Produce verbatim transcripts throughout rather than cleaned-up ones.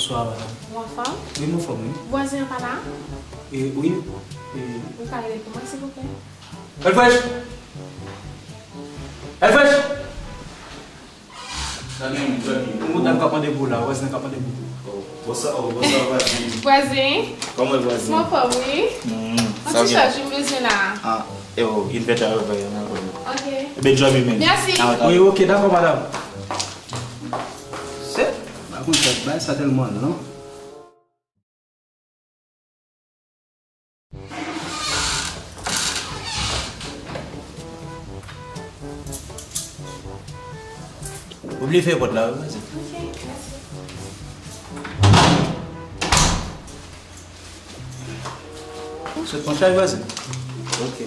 Bonswa, madanm. Ou anfòm? Wi, m anfòm, wi. Vwazen an pa la? E, wi. E, ou ka rele pou mwen, silvouplè? Elfrèch! Elfrèch! Ou moun nan k ap mande pou ou la, vwazen nan k ap mande pou ou. Oh, bonswa, oh, bonswa, vwazen. Vwazen? Kòman vwazen? M anfòm, wi. Hmm, yon ti chaj m bezwen la. Ah, e o, inventè yo bay an ankò. Ok. Ebyen, djòb li menm. Mèsi. Ah, ok. Wi, ok, dakò, madanm. Se, pa konn sa, bay sa tèlman, non? Oubli fè pòt la, wi, vwazen. Ok, mèsi. Sot pran chay, vwazen. Ok.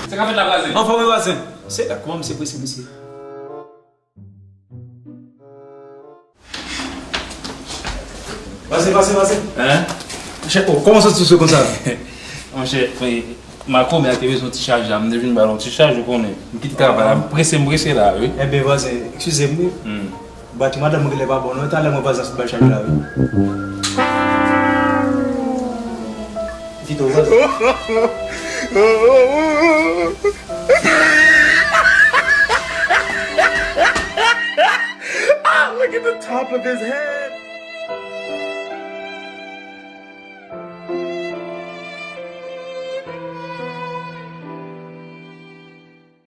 Sa k ap fèt la, vwazen? Anfòm, wi, vwazen. Se, kòman misye prese, mesye? Pase, pase, pase. Hein? Monchè, oh, kòman soti sou konsa? Monchè, makomè a te bezwen yon ti chaj la, m te vin ba l yon ti chaj, ou konnen. M kite travay la, m prese, m prese la, wi. Enben, vwazen, eskize m, wi. Hmm. Bati madanm mwen genlè pa bon non, talè mwen vwazen ap bay chaj la, wi. Vite, vwazen. Ah, look at the top of his head.